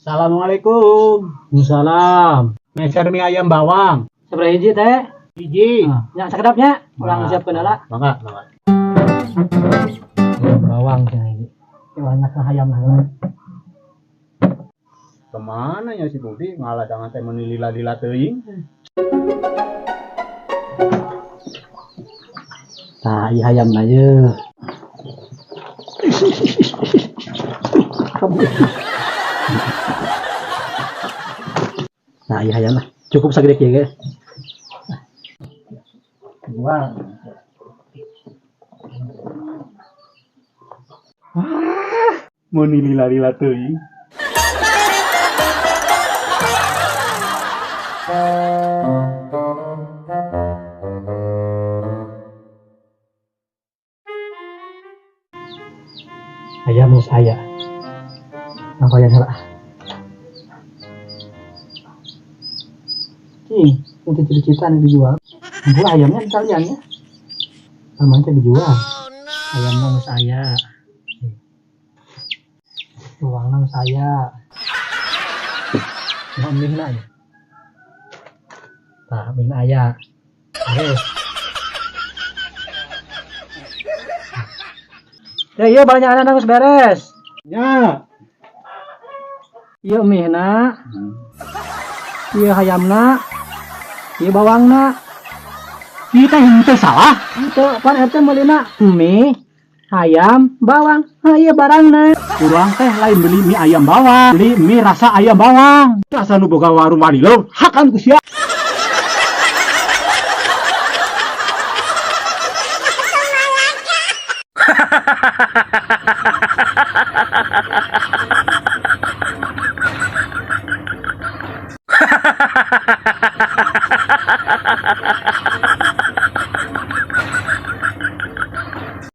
Assalamualaikum. Salam. Meser mie ayam bawang. Sabaraha hiji teh? Hiji. Ah, nya sakedap nya, urang Nah. siapkeun heula. Mangga, mangga. Bawang cenah hiji. Banyak lah hayam lah. Kemana ya si Budi ngaladangan teh meuni lila-lila teuing. Tah, ieu hayamna ye. Nah, ieu hayamna. Cukup sagede kieu ge. Dua. Meuni lila-lila teuing. Ayam geus aya. Nangkoyan heula. Cing, untuk cita-cita nih dijual. Gua ayamnya sekalian ya. Namanya dijual. Ayamnya geus aya. Uangna geus aya. Mau mie na ya. Tah, mie na aya. Beres. Ya, iya banyak anak geus beres. Nya. Ieu mie na. Ieu hayamna. Ieu bawangna. Ieu teh henteu salah. Henteu, pan RT meulina mie, hayam, bawang. Ha ieu barangna. Urang teh lain beli mie ayam bawang, beli mie rasa ayam bawang. Rasa nu boga warung walilo, hakan ku sia.